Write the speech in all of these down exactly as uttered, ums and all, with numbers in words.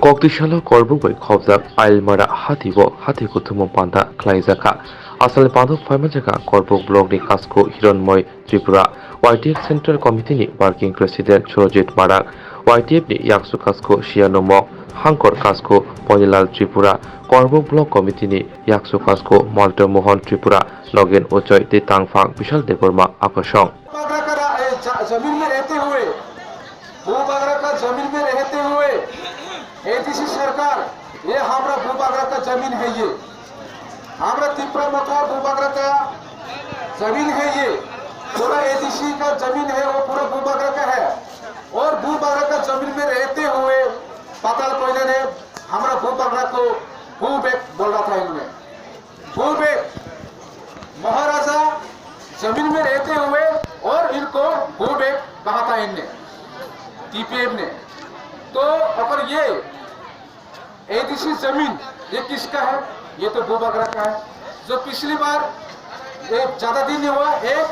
Koktisalo Korbuk bai khobjak Ailmara hatio hathi kuthumung panda khlaijakha. Asalni pando phaimanjakha Korbuk block ni Kasko Hironmoi Tripura, Y T F Central Committee ni Working President Surojit Marak, Y T F ni Yaksu Kasko Siyanumok Hangkor Kasko Ponilal Tripura, Korbuk Block Committee ni Yaksu Kasko Molto Mohon Tripura, Nogen Uchoi tei Tangphang Bishal Debbarma Akosong. भूबागरा का रा-, ए, जा-, जमीन में रहते हुए, भूबागरा का जमीन में रहते हुए एडीसी सरकार, ये हमारा भूबागरा का जमीन है, ये हमारा तिपरा मोथा भूबागरा का जमीन है, ये पूरा एडीसी का जमीन है, वो पूरा भूबागरा का है। और भूबागरा का जमीन में रहते हुए पाताल कोयला ने हमारा भूबागरा को भूबैक बोल रहा था इनमें। भूबैक, महाराजा जमीन में रहते हुए और इनको भूबैक कहा था इनने, टीपीएफ ने। तो अगर ये एडीसी जमीन, ये किसका है? ये तो भूबागरा का है। जो पिछली बार, ये ज्यादा दिन नहीं हुआ, एक,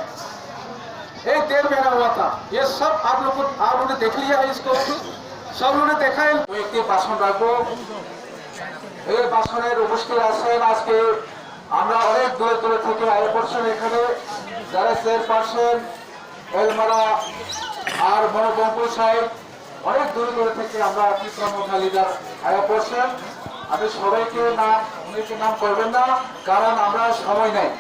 एक डेढ़ महीना हुआ था। ये सब आप लोग को, आप लोगों ने देख लिया है इसको, सब लोगों ने देखा है। কয়েকটি ভাষণ রাখবো। এই ভাষণের উপস্থিত আছেন আজকে আমরা অনেক দূরে দূরে থেকে আয়া পড়ছেন এখানে, যারা চেয়ারপারসন এলমারা আর মনোবঙ্কুল সাহেব, অনেক দূরে দূরে থেকে আমরা তিপ্রা মোথা লিডার আয়া পড়ছেন। আমি সবাইকে নাম, অনেকে নাম করবেন না, কারণ আমরা সময় নেই।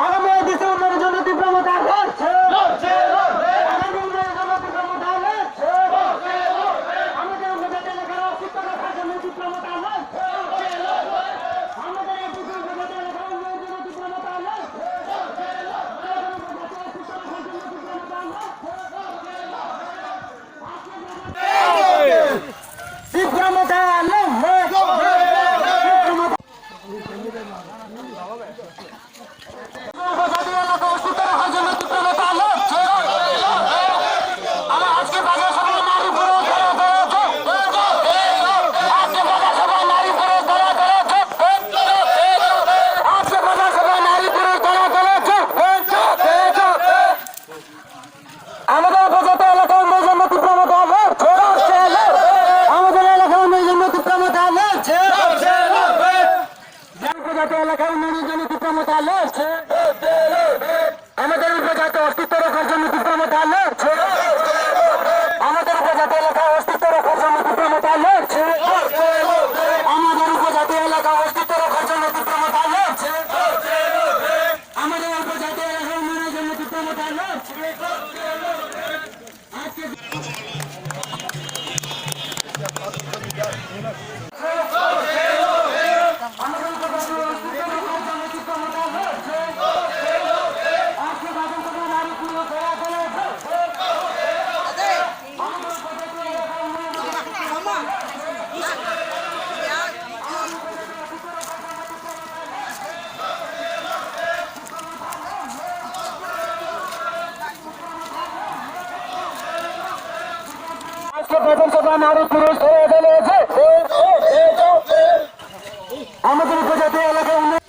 আগামী এডিসি উন্নয়নের জন্য তীব্র মোর্চা লড়ছে। লড়ছে, লড়বে। আগামী উন্নয়নের জন্য তীব্র মোর্চা লড়ছে। লড়ছে, লড়বে। আমাদের উপজাতি এলাকার অস্তিত্ব রক্ষার জন্য তীব্র মোর্চা লড়ছে। লড়ছে, লড়বে। আমাদের এডিসি উপজাতি এলাকার উন্নয়নের জন্য তীব্র মোর্চা লড়ছে। লড়ছে, লড়বে। তিপ্রা মোর্চা লড়বে। আমাদের উপজাতি এলাকার উন্নয়নের জন্য তীব্র মোর্চা লড়ছে। আমাদের এলাকার উন্নয়নের জন্য তীব্র মোর্চা লড়ছে। উপজাতি এলাকার উন্নয়নের জন্য তীব্র মোর্চা লড়ছে। আমাদের উপজাতি অস্তিত্ব রক্ষার জন্য তীব্র মোর্চা লড়ছে। আমাদের উপজাতি এলাকা অস্তিত্ব রক্ষার জন্য তীব্র মোর্চা লড়ছে। আমাদের উপজাতি এলাকা অস্তিত্ব রক্ষার জন্য তীব্র মোর্চা লড়ছে। আমাদের উপজাতি এলাকার উন্নয়নের জন্য তীব্র মোর্চা লড়ছে। আজকে বিধানসভা নারী পুরুষ ধরে ফেলেছে। আমাদের উপজাতি এলাকা উন্নয়ন